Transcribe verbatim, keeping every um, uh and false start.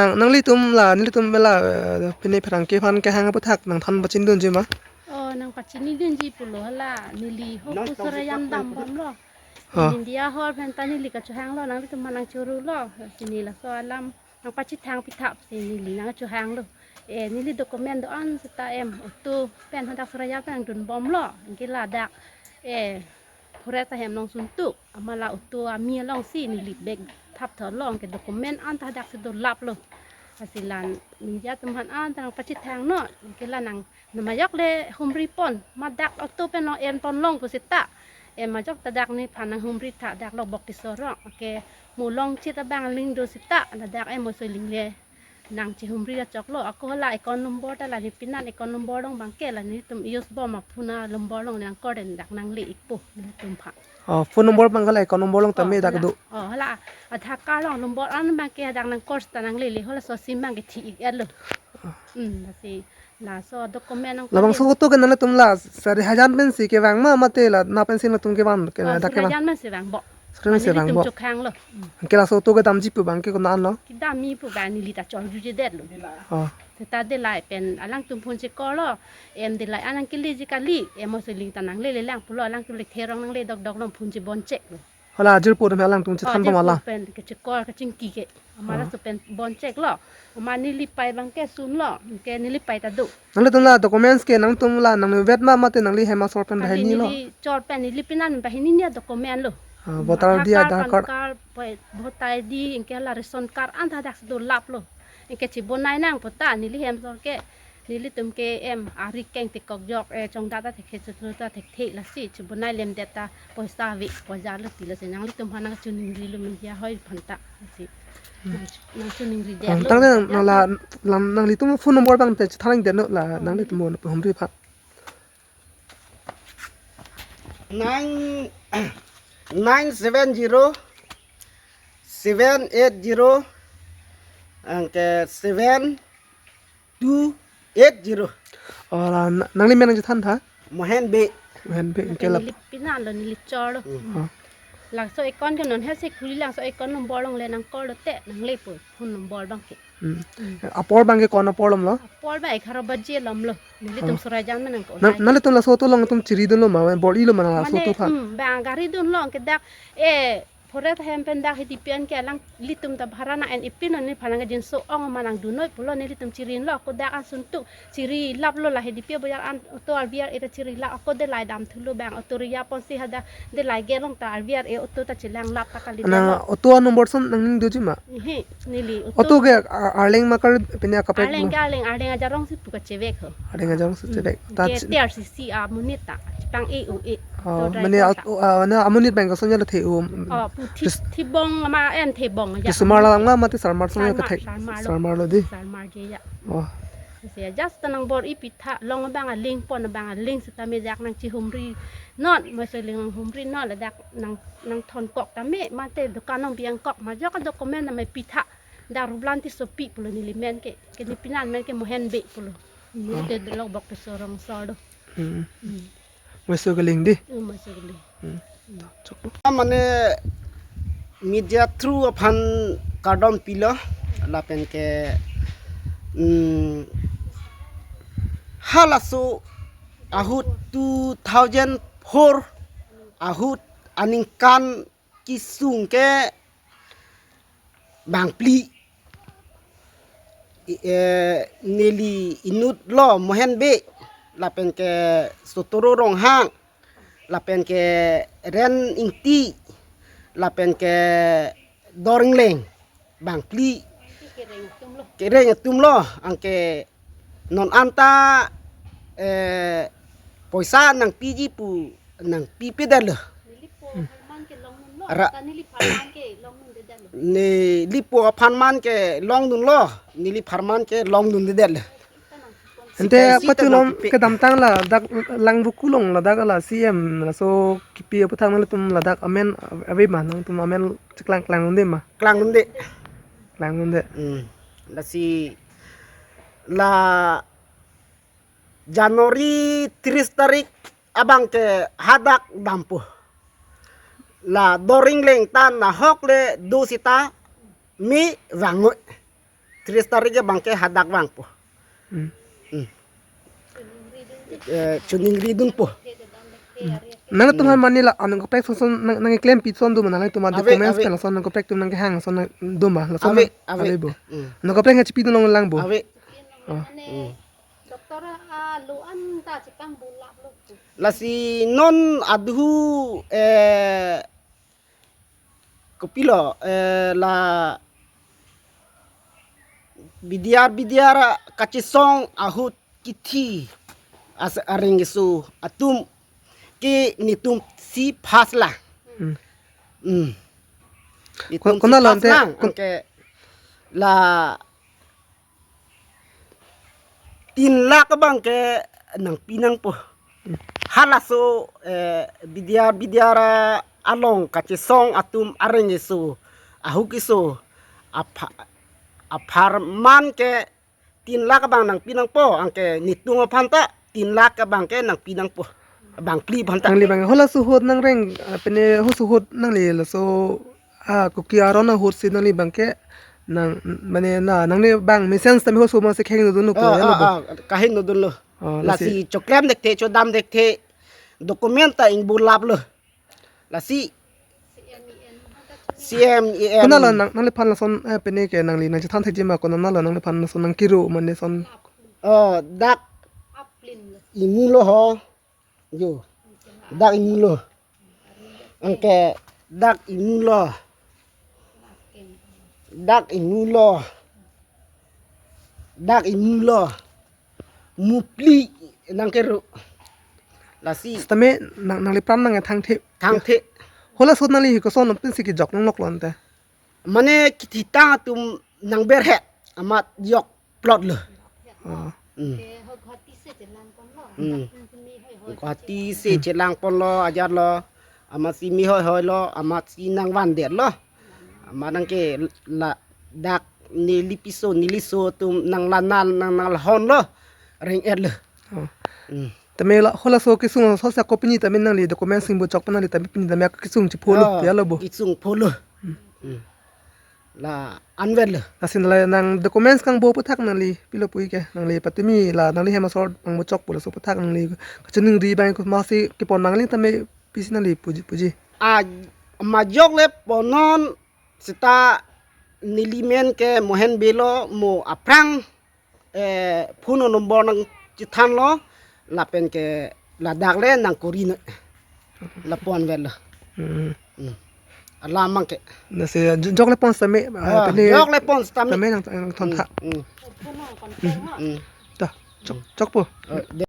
Nang, nanglitum la, nelitum la, eh, pini pherangke aphan kehang aputhak nangthan pachinidunji ma? Oh, nangpachinidunji pulo hala, neli ho Nang kusora tahu jam apa dambomlo. Oh. India hor penta neli kachehanglo, nanglitum aphan nangchoroilo, si neli laso alam nangpachethang pithap si neli nangchehanglo. Eh, neli document do-an seta em, auto pen hadak Surajat pen nangdunbomlo, anke ladak, eh, forest ahem along suntuk, amat la auto ami alongsi neli bag thapthorlo, anke document anta hadak si dolaplo. Lasi la ningje atum aphan anta nangpachethangnon, anke la nang, nang majok le humripon, mat dak auto pen long enponlong pu seta. Eh, majok ta dak nephan nanghumri tha dak Lokbok Tisso arong. Anke mo longchit abang aling do seta, ladak eh mo Soiling le nangchehumri achoklo, ako hala account number ta la nepenan account number along abangke la nelitum use bom a-phone number along nangkor den dak nangle-ikpo nelitum aphan. Oh, phone number abangke la account number along Oh, tame dak hala. Do. Oh, hala Aadhaar card along number an abangke dak nangkor seta nanglele, halaso sim abangke thi-ik-etlo. Hmm, lasi laso document nang Labangso auto ke nanglitum la sari hajan pensi kevang ma mate la na pensi nangtum kevang ke Oh, dak kevang. Surajan ma si vangbo. Surajan ma si Mane vangbo. Nelitum chokhanglo. Hmm. Anke laso auto kedamji pu abangke konat lo? Kedamji pu abang neli ta chorjujedetlo. Oh. Seta Dillai pen alangtum phone chekorlo. Em Dillai an nangkeleji kali. Em mo Soiling ta nanglelelang pulo, alangtum le therong nangle dokdoklo, phone chebon cheklo. Hala ajirpo pen alangtum Oh, chethan ajirpo pamala. Pen kechekor kachingki ke. Amat Oh. Laso pen bon cheklo. Amat neli pei abangke sunlo. Anke neli pei ta do. Nanglitum la documents ke nangtum la nangvet ma mate nangli hem asor pen Kali bahenilo? Neli chor pen neli penan bahenini adocument lo. Ah, voter I D, Aadhaar card, Aadhaar card. Pan card, poi-, voter I D, anke la ration card anta hadak si dolaplo. Anke chebonai nang pu ta neli hem asor ke, nelitum ke em ari keng tekok jok, eh, chongdat ta thekthe, chotlo ta thekthe, lasi chebonai lemdet ta poisa ave, poisa lo ti lasi nanglitum aphan nangchiningrilo media hoi aphan ta lasi. Hmm. Nang, nangchiningridetlo. Ah, tangte nang, nang la, lang, nanglitum phone number abang te chethan detnon la, Oh. Nanglitum humri aphan. Nine, nine seven zero, seven eight zero, anke seven two eight zero. Oh, la, na-, nangli men nangchethan tha? Mohen Bey. Mohen Bey, anke la neli penan lo, neli chor lo. Hmm. Oh. Laso account ke non hesi khuli, laso account number along le nangkorlo te, nanglepo phone number abangke. Hmm. Hmm. Apor abangke ko-an apor alom lo? Apor abang egharo baje alom lo. Nelitum Oh. Surajan ma nang ko. Na, nai. Nanglitum laso auto along tum chiridunlo ma, bor-ilo ma laso Mane, auto aphan? Hmm, bang gari dunlo, anke dak, eh, forest ahem pen dak Hidipi anke alanglitum ta bhara nang-en-ipinnon, nephan nangkejinso ong ma nangdunnoi pulo, nelitum chirinlo, ako dak an suntuk chirilaplo, la Hidipi abojar an auto R V R A ta chirilap, ako Dillai damthulo, bang auto riya ponsi hadak Dillai gate along ta R V R A auto ta chelanglap ta kali. Na detlo. Auto number ason nangning doji ma? He, neli auto. Auto ke, a-, arleng ma kar pine akaprek Arleng ma? Ke arleng, arleng ajarong si pu kachevek ho. Arleng ajarong si Hmm. Chevek. Ta Ke chi- T R C C amonit ta, chepang-e-o-e. Oh, auto mane driver ta. Auto, ah, na amonit abang ason jala the-o. Oh, pu thi-, Tis- thibong ma en thibong aja. Tisomar alam ma mate Sarmar ason jala Sarmar, kethek. Sarmar lo. Sarmar lo di. Sarmar je ya. Oh. Lasi just ta nangbor-i pitha, long abang aling, pon abang aling seta me dak nangchehumrinon, mo Soiling nanghumrinon, ladak nang, nangthonkok tame, mate dokan nangbi-angkok, majok adocument tame pitha, dak Ruplan Tissopi pulo neli men ke, ke neli penan men ke Mohen Bey pulo. Neli Oh. Te Lokbok Tisso arong asor do. Hmm. Hmm. Moso keling di. Hmm, moso keling. Hmm. Hmm. Chok. Mane media through aphan kardom pilo lapen ke, mm, halaso ahut two thousand four ahut aningkan kesung ke bangphli, i-, eh, neli inut lo Mohen Bey, lapen ke Sotoro Ronghang, lapen ke Ren Ingti, lapen ke Dor Ingleng, bangphli kereng atum lo, anke non anta, eh, poisa nangpiji pu nangpipedetlo. Nelipo apharman ke longdunlo, Ra- ta neli apharman ke longdundedetlo. Nelipo apharman ke longdunlo, neli apharman ke longdundedetlo. Ante Sikai si apa ta tulom nangpipe. Kedamtang ladak Langvoku along ladak la C M laso kipi aputhak nanglitum ladak amen ave ma, nangtum amen cheklang klangdunde ma? Klangdunde. Klangdunde. Hmm. Lasi la January tris tarik abang ke hadak dampo. La Dor Ingleng ta nahok le do seta me vangoi. Tris tarik ke abang ke hadak vangpo. Hmm. Hmm. Eh, choningri dunpo. Nangtum aphan mane la anong kaprek ason ason nang, nangklempi ason do ma, nangtum ave, documents ave, pen ason anong kaprek atum nangkehang ason do ma, lason ave, ave, ave bo. Hmm. Anong kaprek nangchipidun longlang bo. Ave. Oh. Hmm. Doctor alo anta chepangbolaplo. Lasi non adu, eh, kopilo, eh, la bidyar bidyar kachesong ahut kithi as areng keso atum ke netumsi pass lang. Hmm. Hmm. Ko-, netumsi konat lo pass ante, lang, kon- anke la tin lakh abang ke nangpi nangpo. Halaso, eh, bidyar bidyar, eh, along kachesong atum areng keso, ahut keso, apha-, apharman ke tin lakh abang nangpi nangpo, anke netum aphan ta tin lakh abang ke nangpi nangpo. Bangphli aphan ta. Nangli abang halaso ahut nangreng, eh, pine halaso ahut nangli laso, ah, Kuki aron ahutsi nangli abang ke nang, mane na, nangli abang mesen sitame halaso amatsi kehingno dunlo ko, ah, ya lo ah, bo? Ah, kehingno dunlo. Oh, lasi, lasi choklem dekthe, chodam dekthe, document ta ingbolaplo. Lasi C M E N. Konat lo nang, nangliphan lason, eh, pine ke nangli nangchethan thekji ma, konat lo nangliphan lason nangkiru mane ason. Oh, dak imu lo ho. Jo. Dak imu lo. Anke dak imu lo. Dak imu lo. Dak imu lo. Muphli nangkiru. Lasi. Sitame nang, nangliphan nangthangthe. Thangthe. Halaso ahut nangli koson pensi kejok nanglok lo ante. Mane kithitang atum nangberhet amat jokplot lo. Oh. Hmm. Hmm. Guwahati si chelangponlo, ajar lo, amatsi mehoi hoi lo, amatsi nangvandetlo. Amat nangke ladak neli piso, neliso atum nanglanal, nang, nanglahon lo, reng-et lo. Oh. Hmm. Tame la, halaso kesung sosa kopini tame nangli document singbo chok pa nangli tame pini tame kesung chepho lo, oh, ya lo bo. Kesung pho lo. Hmm. Hmm. La anvet lo. Lasi la nang documents kangbo aputhak nangli pilo pu ke, nangli patumi la nangli hem asor pangbo chok pu laso aputhak nangli kachiningri abang komatsi kepon nangli tame pisi nangli puji puji. A, majok le ponnon seta neli men ke Mohen Bey lo, mo aphrang, eh, phone number nangchethanlo, lapen ke ladak le nangkuri ne. La ponvetlo. Hmm. Hmm. Alam abang ke. Lasi jo-, jok le pon sitame, ah, ah, pine jok le pon sitame. Tame nang, nangthon tha. Hmm. Hmm. Hmm. Ta, chok, chokpo. Eh, de-